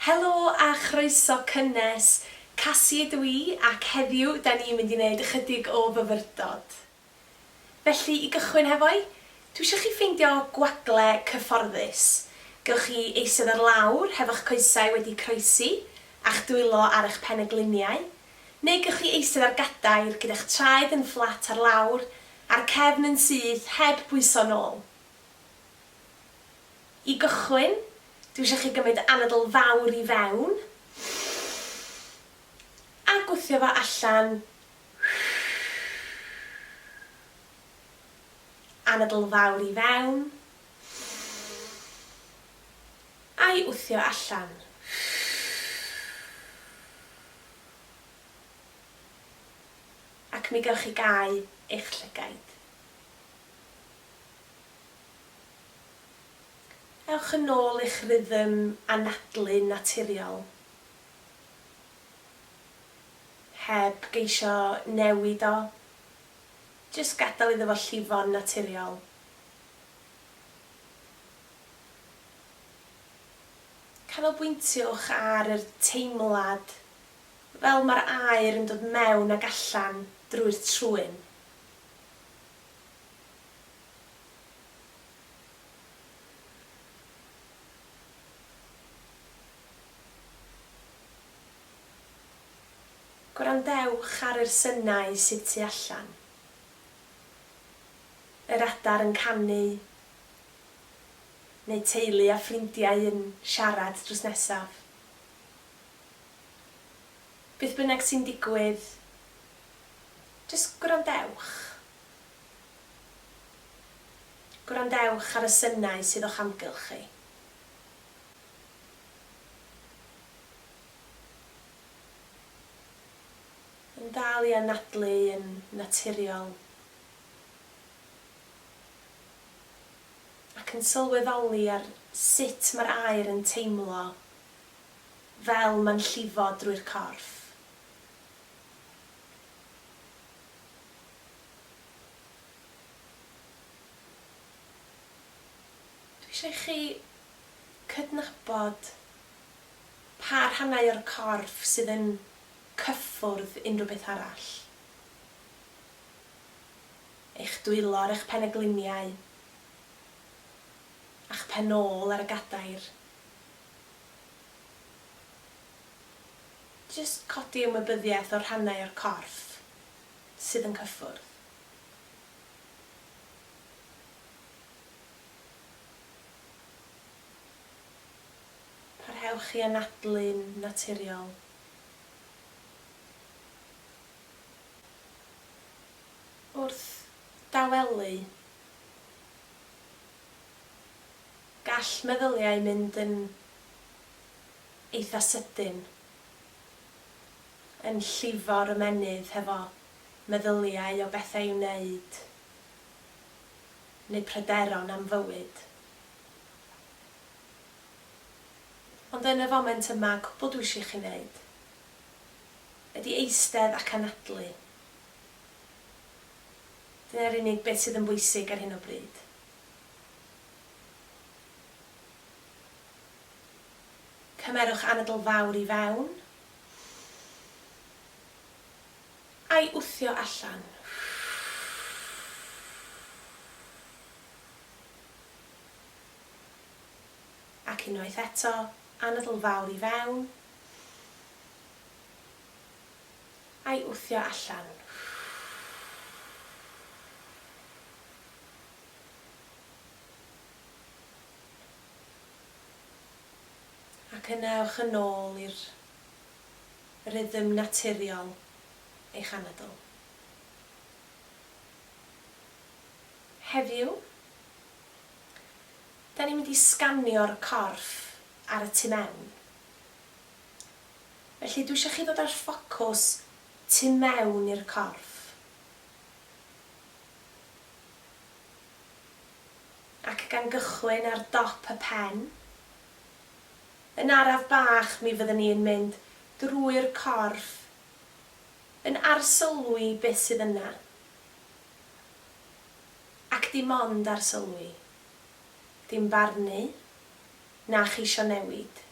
Helo a chroeso cynnes, Casi ydw i ac heddiw 'da ni'n mynd i wneud ychydig o fyfyrdod. Felly i gychwyn hefo'i, dwi isio chi ffeindio gwagle cyfforddus. Gewch chi eistedd ar lawr hefo'ch coesau wedi croesi a'ch dwylo ar eich pen-y-gliniau, neu gewch chi eistedd ar gadair gyda'ch traed yn fflat ar lawr a'r cefn yn syth heb bwyso nôl. I gychwyn, dwi eisiau chi gymryd anadl fawr i fewn, a gwthio fo allan. Anadl fawr i fewn, a'i wthio allan. Ac mi gewch chi gau eich llygaid. Ewch yn ôl i'ch rhythm anadlu naturiol, heb geisio newid o, jyst gadael iddo fo llifo'n naturiol. Canolbwyntiwch ar yr teimlad fel mae'r aer yn dod mewn ac allan drwy'r trwyn. Gwrandewch ar yr synau sydd tu allan. Yr adar yn canu, neu teulu a ffrindiau yn siarad drws nesaf. Beth bynnag sy'n digwydd, jyst gwrandewch. Gwrandewch ar y synau sydd o'ch amgylch chi. Yn dal i anadlu yn naturiol. Ac yn sylweddoli ar sut mae'r aer yn teimlo fel mae'n llifo drwy'r corff. Dwi eisiau i chi cydnabod pa rhannau o'r corff sydd yn cyffwrdd unrhyw beth arall. Eich dwylo ar eich pen-y-gliniau, a'ch pen-ôl ar y gadair. Jyst codi ymwybyddiaeth o'r rhannau o'r corff sydd yn cyffwrdd. Parhewch i anadlu'n naturiol. Wrth dawelu, gall meddyliau mynd yn eitha sydyn, yn llifo'r ymennydd hefo meddyliau o bethau i'w wneud neu pryderon am fywyd. Ond yn y foment yma, cwbl dwi eisiau i chi wneud ydi eistedd ac anadlu. Dyna'r unig beth sydd yn bwysig ar hyn o bryd. Cymerwch anadl fawr i fewn. A'i wthio allan. Ac unwaith eto, anadl fawr i fewn. A'i wthio allan. Ac yna ewch yn ôl i'r rhythm naturiol eich anadl. Heddiw, da ni'n mynd i sganio'r corff ar y tu mewn. Felly dwi eisiau chi ddod â'r ffocws tu mewn i'r corff. Ac gan gychwyn ar dop y pen, yn araf bach mi fyddwn ni yn mynd drwy'r corff, yn arsylwi beth sydd yna. Ac dim ond arsylwi. Dim barnu, na cheisio newid.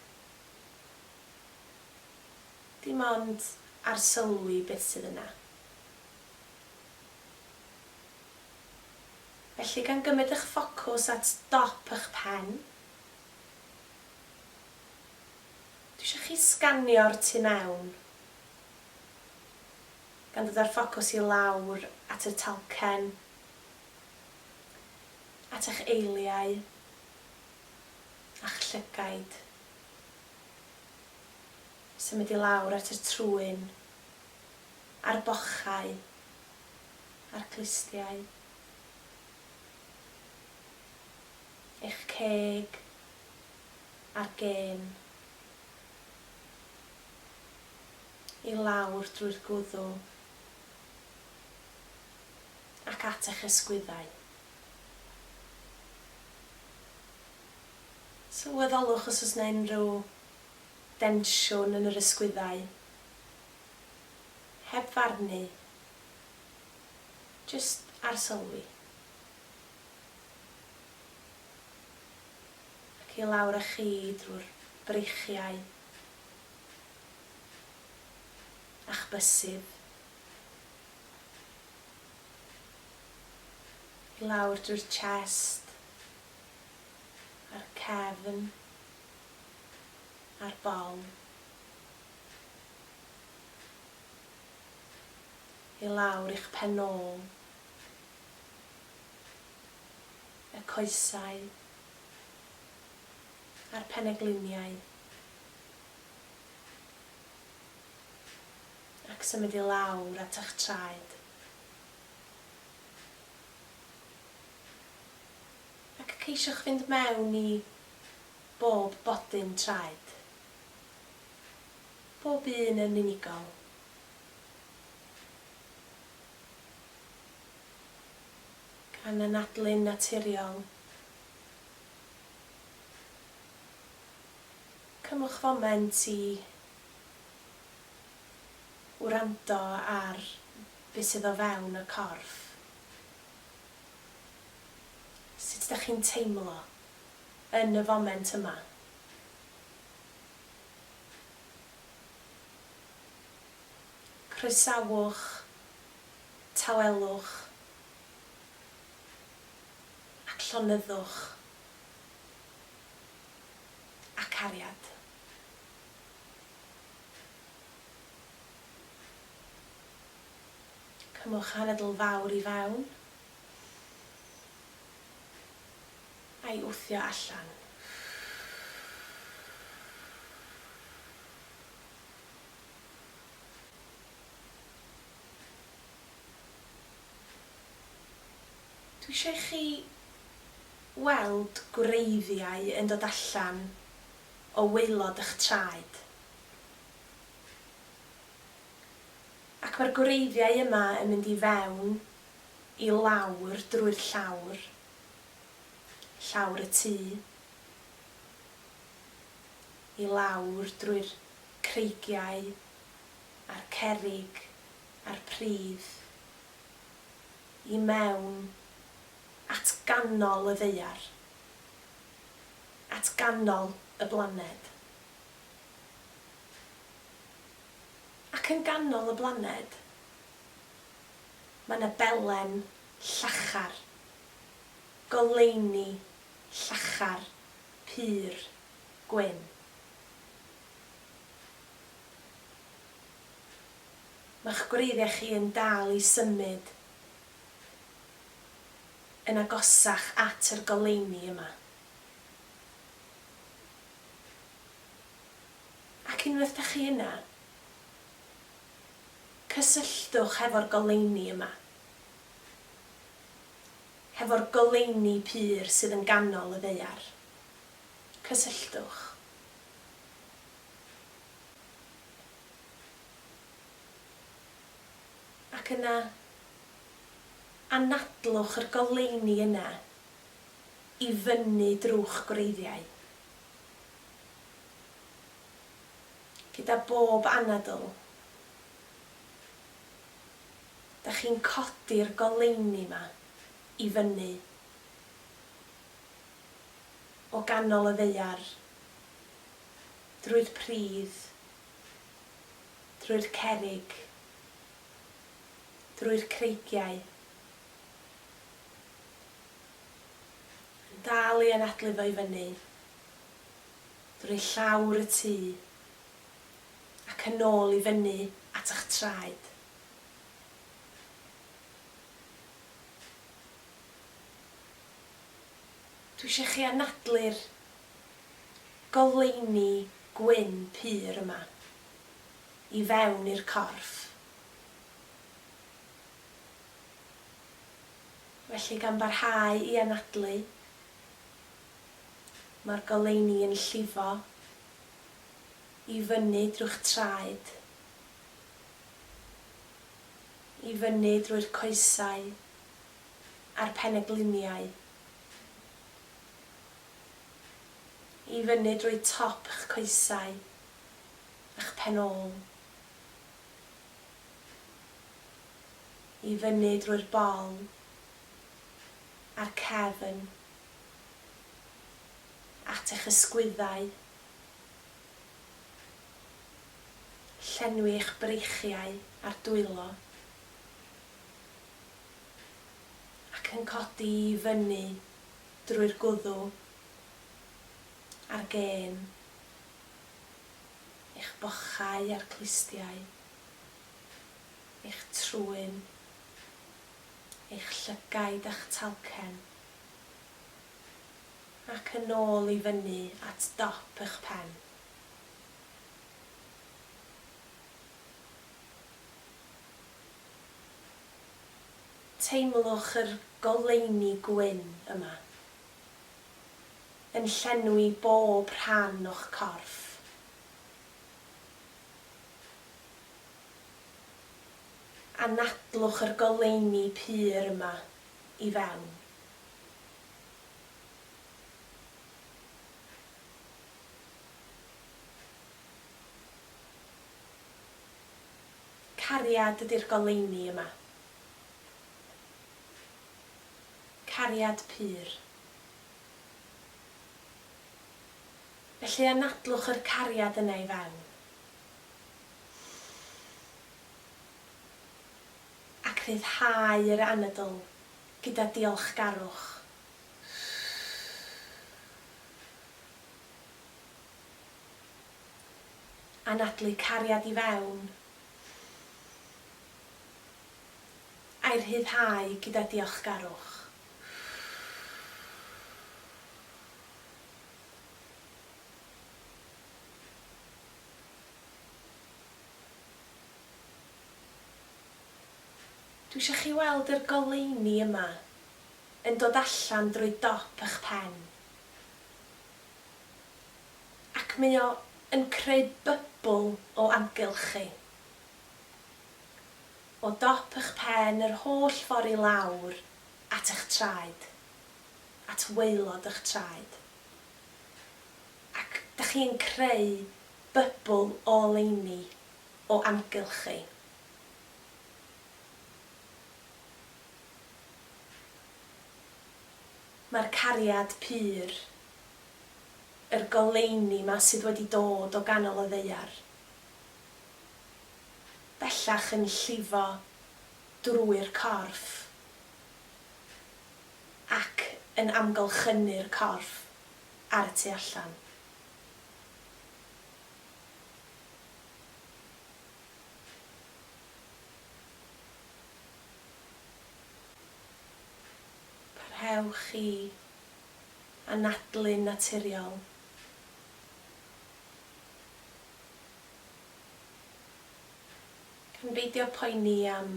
Dim ond arsylwi beth sydd yna. Felly, gan gymryd eich ffocws at dop eich pen, dwi eisiau chi sganio'r tu mewn, gan ddod â'r ffocws i lawr at y talcen, at eich eiliau a'ch llygaid. Symud i lawr at y trwyn, a'r bochau, a'r clustiau. Eich ceg, a'r gên. I lawr drwy'r gwddw, ac at eich ysgwyddau. Sylweddolwch os oes 'na unrhyw densiwn yn yr ysgwyddau. Heb farnu. Jyst arsylwi. Ac i lawr â chi drwy'r breichiau a'ch bysedd. I lawr drwy'r chest a'r cefn a'r bol. I lawr i'ch pen ôl, y coesau a'r penegliniau. Ac symud i lawr at eich traed. Ac ceisiwch fynd mewn i bob bodyn traed. Bob un yn unigol. Gan anadlu'n naturiol. Cymwch foment i wrando ar be sydd o fewn y corff. Sut dach chi'n teimlo yn y foment yma? Croesawch tawelwch ac llonyddwch a cariad. Cymwch anadl fawr i fewn. A'i wthio allan. Dwi eisiau i chi weld gwreiddiau yn dod allan o waelod eich traed. Ac mae'r gwreiddiau yma yn mynd i fewn i lawr drwy'r llawr, llawr y tŷ, i lawr drwy'r creigiau a'r cerrig a'r pridd, i mewn at ganol y ddaear, at ganol y blaned. Ac yn ganol y blaned, mae 'na belen llachar, goleuni llachar pur gwyn. Mae'ch gwreiddiau chi yn dal i symud yn agosach at yr goleuni yma. Ac unwaith dach chi yna, cysylltwch hefo'r goleuni yma. Hefo'r goleuni pur sydd yn ganol y ddaear. Cysylltwch. Ac yna, anadlwch yr goleuni yna i fyny drw'ch gwreiddiau. Gyda bob anadl, dach chi'n codi'r goleuni 'ma i fyny o ganol y ddaear, drwy'r pridd, Drwy'r cerrig. Drwy'r creigiau. Yn dal i anadlu fo i fyny. Drwy llawr y tŷ. Ac yn ôl i fyny at ych traed. Dwi eisiau chi anadlu'r goleuni gwyn pur yma i fewn i'r corff. Felly gan barhau i anadlu, mae'r goleuni yn llifo i fyny drwy'ch traed, i fyny drwy'r coesau a'r penegliniau, i fyny drwy top ych coesau a'ch pen ôl, i fyny drwy'r bol a'r cefn, at eich ysgwyddau, llenwi eich breichiau a'r dwylo. Ac yn codi i fyny drwy'r gwddw a'r gên, eich bochau a'r clustiau, eich trwyn, eich llygaid a'ch talcen, ac yn ôl i fyny at dop eich pen. Teimlwch yr goleuni gwyn yma yn llenwi bob rhan o'ch corff. Anadlwch yr goleuni pur yma i fewn. Cariad ydi'r goleuni yma. Cariad pur. Felly anadlwch yr cariad yna i fewn. Ac rhyddhau yr anadl gyda diolchgarwch. Anadlu cariad i fewn, a'i rhyddhau gyda diolchgarwch. Dwi eisiau chi weld yr goleuni yma yn dod allan drwy dop ych pen. Ac mae o yn creu bybl o amgylch chi. O dop ych pen yr holl ffordd i lawr at ych traed. At waelod ych traed. Ac dych chi'n creu bybl o oleuni o amgylch chi. Mae'r cariad pur. Yr goleuni 'ma sydd wedi dod o ganol y ddaear. Bellach yn llifo drwy'r corff ac yn amgylchynu'r corff ar y tu allan. Parhewch i anadlu'n naturiol. Gan beidio poeni am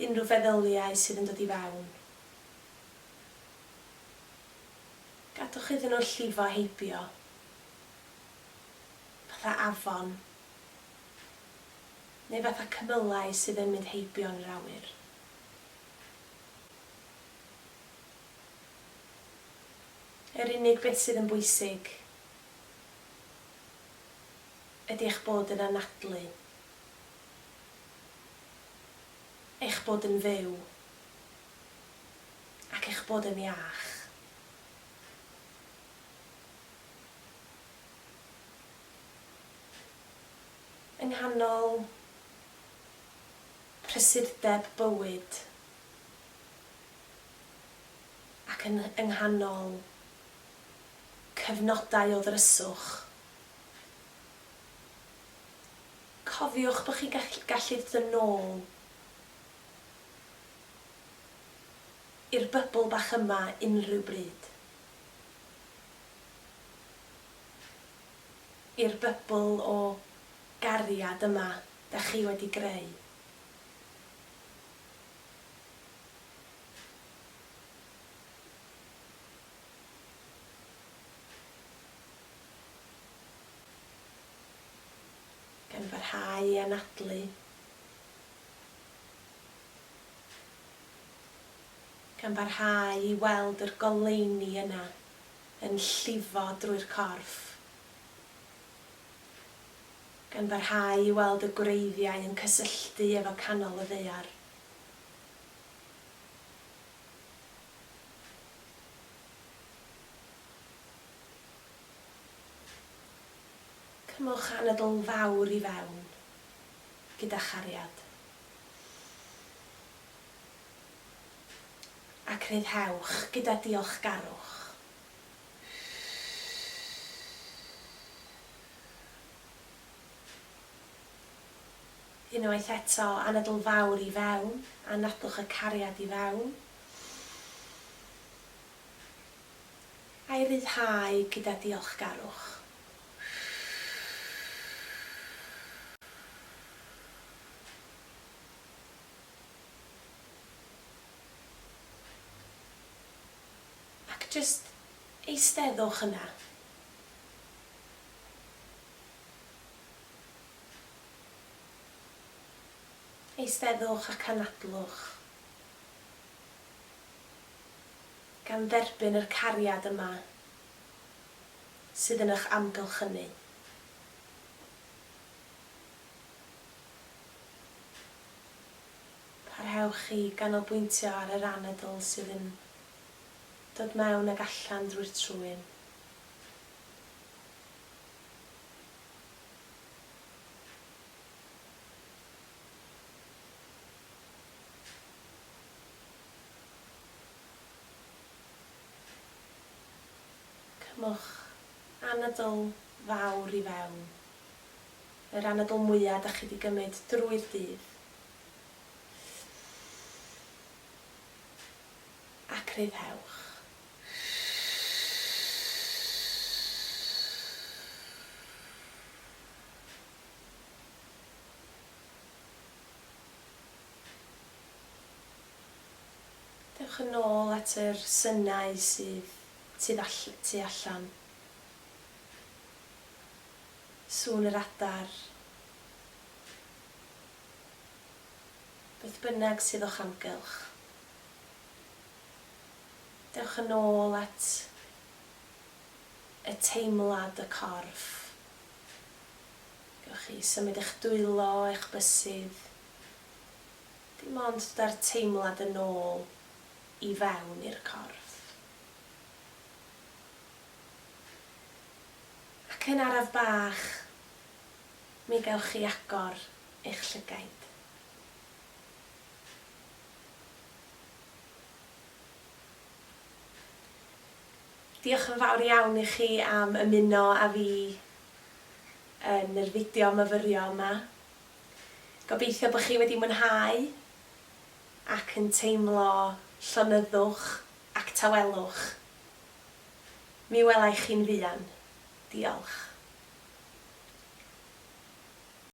unrhyw feddyliau sydd yn dod i fewn. Gadwch iddyn nhw llifo heibio, fatha afon, neu fatha cymylau sydd yn mynd heibio yn yr awyr. Yr unig beth sydd yn bwysig ydy eich bod yn anadlu, eich bod yn fyw, ac eich bod yn iach. Yng nghanol prysurdeb bywyd ac yn yng nghanol cyfnodau o ddryswch, cofiwch bod chi'n gallu dod yn ôl i'r bybl bach yma unrhyw bryd. I'r bybl o gariad yma 'da chi wedi greu. Gan barhau i anadlu. Gan barhau i weld yr goleuni yna yn llifo drwy'r corff. Gan barhau i weld y gwreiddiau yn cysylltu efo canol y ddaear. Cymwch anadl fawr i fewn gyda chariad. Ac rhyddhewch gyda diolchgarwch. Unwaith eto, anadl fawr i fewn, anadlwch y cariad i fewn. A'i ryddhau gyda diolchgarwch. Ac jyst eisteddwch yna. Eisteddwch ac anadlwch, gan dderbyn yr cariad yma sydd yn eich amgylchynu. Parhewch i ganolbwyntio ar yr anadl sydd yn dod mewn ag allan drwy'r trwyn. Cymwch anadl fawr i fewn, yr anadl mwya dach chi 'di gymryd drwy'r dydd. Ac rhyddhewch. Dewch yn ôl at yr synau sydd tu tu allan. Sŵn yr adar. Beth bynnag sydd o'ch amgylch. Dewch yn ôl at y teimlad y corff. Gewch chi symud eich dwylo, eich bysedd. Dim ond dod â'r teimlad yn ôl i fewn i'r corff. Ac yn araf bach, mi gewch chi agor eich llygaid. Diolch yn fawr iawn i chi am ymuno â fi yn yr fideo myfyrio yma. Gobeithio bod chi wedi mwynhau ac yn teimlo llonyddwch ac tawelwch. Mi wela i chi'n fuan. Diolch.